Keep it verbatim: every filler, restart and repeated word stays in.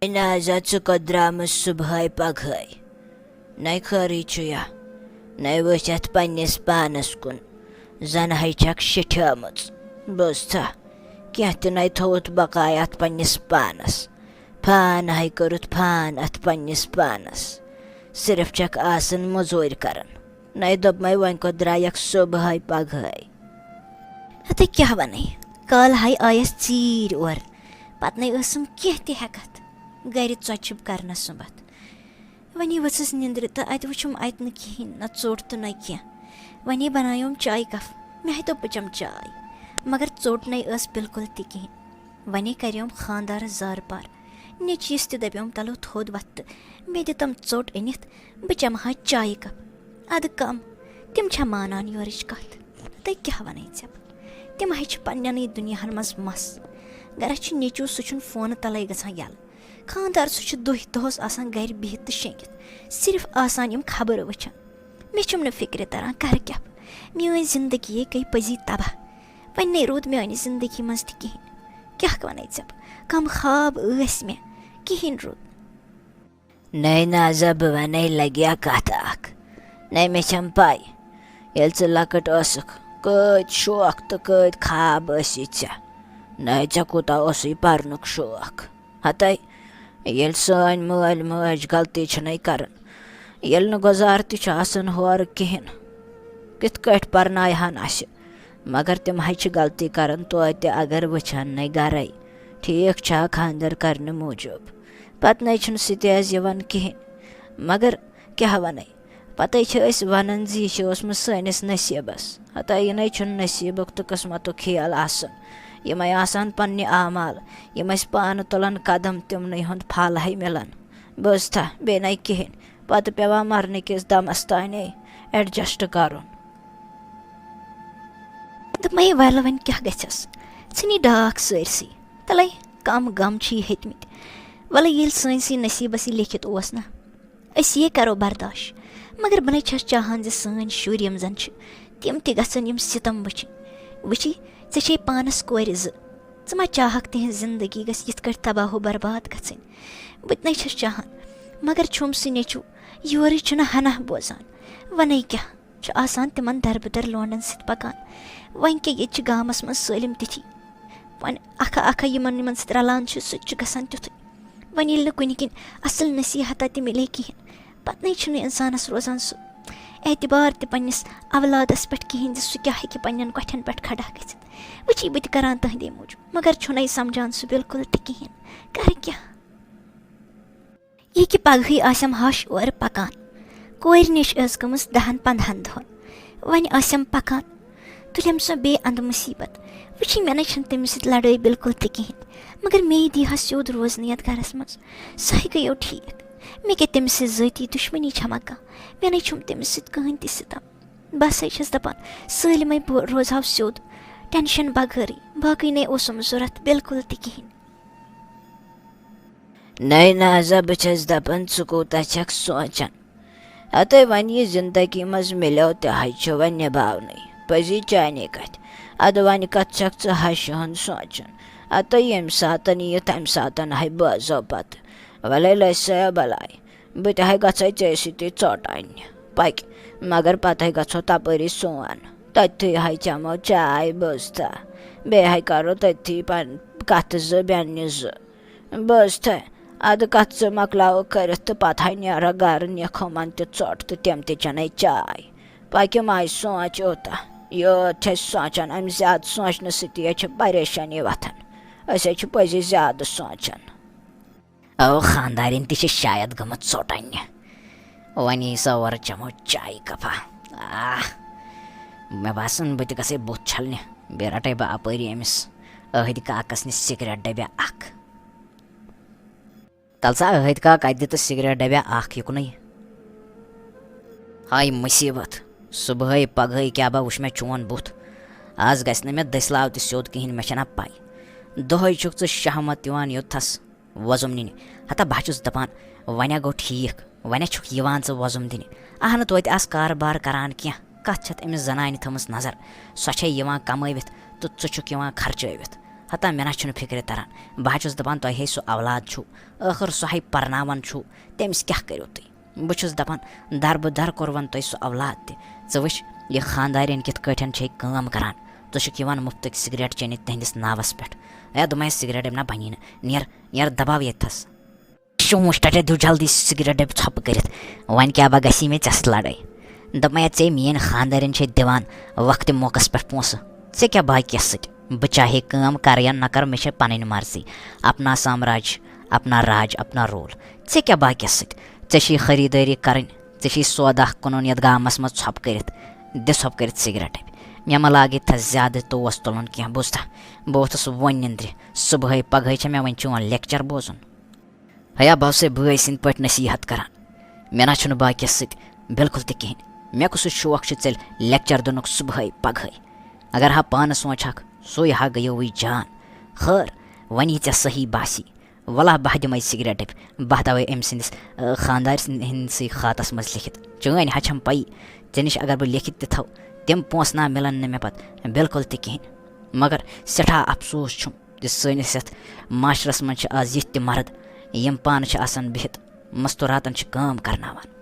نازا، ژٕ کوٚت درٛامٕژ صُبحٲے پگہٲے؟ نَے خٲرٕے چھُ یا؟ نَے وٕچھ اَتھ پنٛنِس پانَس کُن، زَن ہے چھَکھ شِٹھیمٕژ۔ بوٗزتھا؟ کینٛہہ تہِ نَے تھوٚوُتھ بقایا اَتھ پنٛنِس پانَس۔ پھان ہے کوٚرُتھ پھان اَتھ پنٛنِس پانَس۔ صرف چھَکھ آسان مٔزوٗرۍ کَران۔ نَے دوٚپمَے، وۄنۍ کوٚت درٛایَکھ صُبحٲے پگہٲے؟ ہتے کیٛاہ وَنَے، کالہٕ ہَے آیَس ژیٖرۍ اورٕ، پَتہٕ نَے ٲسٕم کینٛہہ تہِ ہٮ۪کَتھ گَرِ ژۄچہِ چھِپ کَرنَس سُمبَتھ۔ وۄنی ؤژھٕس نِندرِ تہٕ اَتہِ وٕچھُم اَتہِ نہٕ کِہیٖنۍ، نہ ژوٚٹ تہٕ نہ کینٛہہ۔ وۄنی بَنایوم چایہِ کَپ، مےٚ ہَے دوٚپ بہٕ چَمہٕ چاے، مگر ژوٚٹ نَے ٲس بِلکُل تہِ کِہیٖنۍ۔ وۄنی کَریوم خاندارَس زارٕ پار، نیٚچوِس تہِ دَپیوم تَلو تھوٚد وۄتھ تہٕ مےٚ دِتَم ژوٚٹ أنِتھ، بہٕ چَمہٕ ہا چایہِ کَپ۔ اَدٕ کَم، تِم چھا مانان یورٕچ کَتھ؟ تہٕ کیٛاہ وَنَے ژےٚ بہٕ؟ تِم ہے چھِ پنٛنٮ۪نٕے دُنیاہَن منٛز مَس۔ گَرَس چھُ نیٚچوٗ، سُہ چھُنہٕ فونہٕ تَلَے گژھان یَلہٕ۔ خاندار، سُہ چھُ دۄہہِ دۄہَس آسان گَرِ بِہِتھ تہٕ شیٚنٛگِتھ، صرف آسان یِم خبرٕ وٕچھان۔ مےٚ چھُم نہٕ فِکرِ تَران کَرٕ کیٛاہ بہٕ؟ میٛٲنۍ زِندگی یے گٔے پٔزی تباہ۔ وۄنۍ نَے روٗد میٛانہِ زِندگی منٛز تہِ کِہیٖنۍ۔ کیٛاہ وَنَے ژےٚ بہٕ؟ کَم خاب ٲسۍ مےٚ، کِہیٖنۍ روٗد۔ نَے نازا، بہٕ وَنَے لَگیا کَتھ اَکھ۔ نَے مےٚ چھَم پَے، ییٚلہِ ژٕ لۄکٕٹ ٲسٕکھ، کۭتۍ شوق تہٕ کۭتۍ خاب ٲسی ژےٚ۔ نَے ژےٚ کوٗتاہ اوسُے پَرنُک شوق۔ ہَتَے، ییٚلہِ سٲنۍ مٲلۍ مٲج غلطی چھِنَے کَران، ییٚلہِ نہٕ گُزار تہِ چھُ آسان ہورٕ کِہیٖنۍ، کِتھ کٲٹھۍ پَرناوِ ہَن اَسہِ؟ مگر تِم ہے چھِ غلطی کران توتہِ، اگر وٕچھن نے گرے۔ ٹھیٖک چھا خاندر کرنہٕ موٗجوٗب؟ پتہٕ نے چھُنہٕ سُہ تہِ حظ یِوان کِہیٖنۍ۔ مگر کیٛاہ وَنَے، پتے چھِ أسۍ وَنان زِ یہِ چھِ اوسمُت سٲنِس نصیٖبس۔ ہتا یہِ نے چھُنہٕ نصیٖبُک تہٕ قٕسمتُک کھیل آسان۔ یِمے آسان پننہِ اعمال، یِم أسۍ پانہٕ تُلان قدم، تِمنٕے ہُنٛد پھل ہے مِلان۔ بوٗزتھا، بیٚیہِ نے کِہیٖنۍ۔ پتہٕ پٮ۪وان مرنہٕ کِس دمس تانے adjust کرُن۔ دوٚپمَے، وَلہٕ وۄنۍ کیٛاہ گژھٮ۪س؟ ژھٕنی ڈاکھ سٲرسٕے۔ تَلَے، کَم غم چھِ یہِ ہیٚتمٕتۍ۔ وَلہٕ، ییٚلہِ سٲنۍسٕے نصیٖبَس یہِ لیکھِتھ اوس نہ، أسۍ یے کَرو برداش۔ مگر بہٕ نَے چھَس چاہان زِ سٲنۍ شُرۍ یِم زَن چھِ، تِم تہِ گژھن یِم سِتَم وٕچھِنۍ۔ وٕچھی، ژےٚ چھے پانَس کورِ زٕ۔ ژٕ ما چاہَکھ تِہِنٛز زِندگی گژھِ یِتھ کٲٹھۍ تباہ و برباد گژھٕنۍ؟ بہٕ تہِ نَے چھَس چاہان۔ مگر چھُم سُہ نیٚچوٗ، یورٕے چھُنہٕ ہنا بوزان۔ وَنَے کیٛاہ؟ چھُ آسان تِمن دربٕدر لونڈن سۭتۍ پکان۔ وۄنۍ کیٛاہ، ییٚتہِ چھِ گامس منٛز سٲلِم تِتھی۔ وۄنۍ اکھا اکھا یِمن یِمن سۭتۍ رلان چھُ، سُہ تہِ چھُ گژھان تیُتھُے۔ وۄنۍ ییٚلہِ نہٕ کُنہِ کِنۍ اصل نصیحتا تہِ مِلے کِہیٖنۍ، پتہٕ نَے چھُنہٕ انسانس روزان سُہ اعتبار تہِ پننِس اولادس پٮ۪ٹھ کِہیٖنۍ زِ سُہ کیٛاہ ہیٚکہِ پننٮ۪ن کۄٹھٮ۪ن پٮ۪ٹھ کھڑا گٔژھِتھ۔ وٕچھی، بہٕ تہِ کران تُہنٛدے موٗجوٗب، مگر چھُنَے سمجھان سُہ بالکل تہِ کِہیٖنۍ۔ کرٕ کیٛاہ؟ یہِ کہِ پگہٕے آسٮ۪م ہَش اورٕ پکان۔ کورِ نِش ٲس گٔمٕژ دَہَن پنٛدہَن دۄہَن۔ وۄنۍ آسٮ۪م پکان۔ تُلِم سۄ بیٚیہِ اندٕ مُصیٖبت۔ وٕچھی، مےٚ نَے چھَنہٕ تٔمِس سۭتۍ لڑٲے بالکل تہِ کِہیٖنۍ۔ مگر مے دی ہا سیوٚد روزنہٕ یَتھ گرس منٛز۔ سۄ ہے گٔیو ٹھیٖک۔ مےٚ کیٛاہ تٔمِس سۭتۍ ذٲتی دُشمنی چھےٚ مکان؟ مےٚ نَے چھُم تٔمِس سۭتۍ کٕہٕنۍ تہِ سِتم۔ بس ہے چھَس دپان، سٲلمے بو-، روزہاو سیوٚد، ٹینشن بغٲرٕے۔ باقٕے نَے اوسُم ضوٚرتھ بالکل تہِ کِہیٖنۍ۔ نَے نازا، بہٕ چھَس دَپان، ژٕ کوٗتاہ چھَکھ سونٛچان؟ ہَتَے وۄنۍ یہِ زِندگی منٛز مِلیو تہِ حظ چھُ وۄنۍ نِباونٕے۔ پٔزی چانے کَتھِ۔ اَدٕ وۄنۍ کَتھ چھَکھ ژٕ ہَشہِ ہُنٛد سونٛچان؟ اَدٕ ییٚمہِ ساتَن یہِ تَمہِ ساتَن ہے بوزو پَتہٕ۔ وَلَے لٔج سا بَلاے۔ بہٕ تہِ ہے گژھے ژےٚ سۭتی ژوٚٹ اَننہِ۔ پَکہِ۔ مگر پَتہٕ ہے گژھو تَپٲری سون۔ تٔتھی ہے چٮ۪مو چاے بوٗزتھا۔ بیٚیہِ ہے کَرو تٔتھی پَن-، کَتھٕ زٕ بیٚنہِ زٕ۔ بوٗزتھا، اَدٕ کَتھ ژٕ مۄکلاوو کٔرِتھ تہٕ پَتہٕ ہاے نیرَکھ گَرٕ، نِکھ ہُمَن تہِ ژوٚٹ تہٕ تِم تہِ چَنَے چاے۔ پَکہِ ماے سونٛچ اوٗتاہ۔ یوٗت چھِ أسۍ سونٛچان، اَمہِ زیادٕ سونٛچنہٕ سۭتی حظ چھِ پریشٲنی وۄتھان۔ أسۍ حظ چھِ پٔزی زیادٕ سونٛچان۔ او، خانٛدارِنۍ تہِ چھِ شاید گٔمٕژ ژوٚٹ اَننہِ۔ وۄنۍ یی سا اورٕ، چٮ۪مو چایہِ کَپا۔ آہ، مےٚ باسان، بہٕ تہِ گژھٕ بُتھ چھَلنہِ۔ بیٚیہِ رَٹَے بہٕ اَپٲری أمِس عٲہِد کاکَس نِش سِگریٹ ڈَبہِ اَکھ۔ تَلہٕ سا عٲہِد کاک، اَتہِ دِ تہٕ سِگریٹ ڈَبہِ اَکھ یُکنُے۔ ہاے مُصیٖبت، صُبحٲے پَگہٲے کیٛاہ با وٕچھ مےٚ چون بُتھ۔ آز گژھِ نہٕ مےٚ دٔسۍ لاو تہِ سیوٚد کِہیٖنۍ، مےٚ چھَنا پَے۔ دۄہَے چھُکھ ژٕ شہمت یِوان یوٚتتھَس وۄزُم نِنہِ۔ ہتا بہٕ ہا چھُس دَپان، وۄنۍ ہا گوٚو ٹھیٖک، وۄنۍ ہا چھُکھ یِوان ژٕ وۄزُم دِنہِ۔ اہنہٕ، توتہِ آس کارٕبار کَران کینٛہہ۔ کَتھ چھَتھ أمِس زَنانہِ تھٲومٕژ نظر؟ سۄ چھے یِوان کَمٲوِتھ تہٕ ژٕ چھُکھ یِوان خرچٲوِتھ۔ پتہ مےٚ نہ چھُنہٕ فِکرِ تران۔ بہٕ ہا چھُس دَپان، تۄہہِ ہے سُہ اولاد چھُو، ٲخٕر سُہ ہے پرناوان چھُو، تٔمِس کیٛاہ کٔرِو تُہۍ؟ بہٕ چھُس دَپان، دربہٕ در کوٚروَن تۄہہِ سُہ اولاد تہِ۔ ژٕ وٕچھ، یہِ خانٛدارٮ۪ن کِتھ کٲٹھۍ چھے کٲم کران۔ ژٕ چھُکھ یِوان مُفتٕکۍ سِگریٹ چیٚنہِ تِہنٛدِس ناوَس پٮ۪ٹھ۔ ہے، دوٚپمَے، سِگریٹ أمۍ نہ بَنی نہٕ۔ نیر، نیر دباو ییٚتہِ تھَس۔ شوٗنٛچ ٹَٹہِ دیُت جلدی سِگریٹ ڈَبہِ ژھۄپہٕ کٔرِتھ۔ وۄنۍ کیٛاہ با گژھی مےٚ ژےٚ سۭتۍ لڑٲے؟ دوٚپمَے، ژےٚ میٛٲنۍ خانٛدارٮ۪ن چھے دِوان وقتِ موقعس پٮ۪ٹھ پونٛسہٕ۔ ژےٚ کیٛاہ باقیَس سۭتۍ؟ بہٕ چاہے کٲم کَرٕ یا نہ کَرٕ، مےٚ چھےٚ پَنٕنۍ مرضی۔ اپنا سامراج، اپنا راج، اپنا رول۔ ژےٚ کیٛاہ باقیَس سۭتۍ؟ ژےٚ چھے خریٖدٲری کَرٕنۍ، ژےٚ چھے سودا کٕنُن یَتھ گامَس منٛز ژھۄپہٕ کٔرِتھ۔ دِ ژھۄپہٕ کٔرِتھ سِگریٹ ڈَبہِ۔ مےٚ مہ لاگہِ تھَس زیادٕ توس تُلُن کینٛہہ، بوٗزتھا؟ بہٕ ووتھُس وۄنۍ نِندرِ۔ صُبحٲے پگہٲے چھےٚ مےٚ وۄنۍ چون لیکچر بوزُن۔ ہیا، بہٕ ہسا بٲے سٕنٛدۍ پٲٹھۍ نصیحت کران۔ مےٚ نہ چھُنہٕ باقیَس سۭتۍ بالکل تہِ کِہیٖنۍ۔ مےٚ کُس شوق چھُ ژےٚ لیکچر دِنُک صُبحٲے پگہٲے؟ اگر ہا پانہٕ سونٛچہٕ ہاکھ، سُے ہا گٔیوٕے جان۔ خٲر، وۄنۍ یہِ ژےٚ صحیح باسی۔ وَلہ، بہٕ ہا دِمَے سِگریٹ ڈٔبۍ، بہٕ ہا تھاوَے أمۍ سٕنٛدِس، آ، خانٛدارِ سٕنٛدۍ سٕے خاتَس منٛز لیکھِتھ۔ چٲنۍ ہا چھَم پَیی، ژےٚ نِش اگر بہٕ لیکھِتھ تہِ تھاوٕ، تِم پونٛسہٕ نہ مِلَن نہٕ مےٚ پَتہٕ بالکل تہِ کِہیٖنۍ۔ مگر سٮ۪ٹھاہ افسوس چھُم زِ سٲنِس یَتھ معاشرَس منٛز چھِ آز یِتھۍ تہِ مرد، یِم پانہٕ چھِ آسان بِہِتھ مستوٗراتَن چھِ کٲم کرناوان۔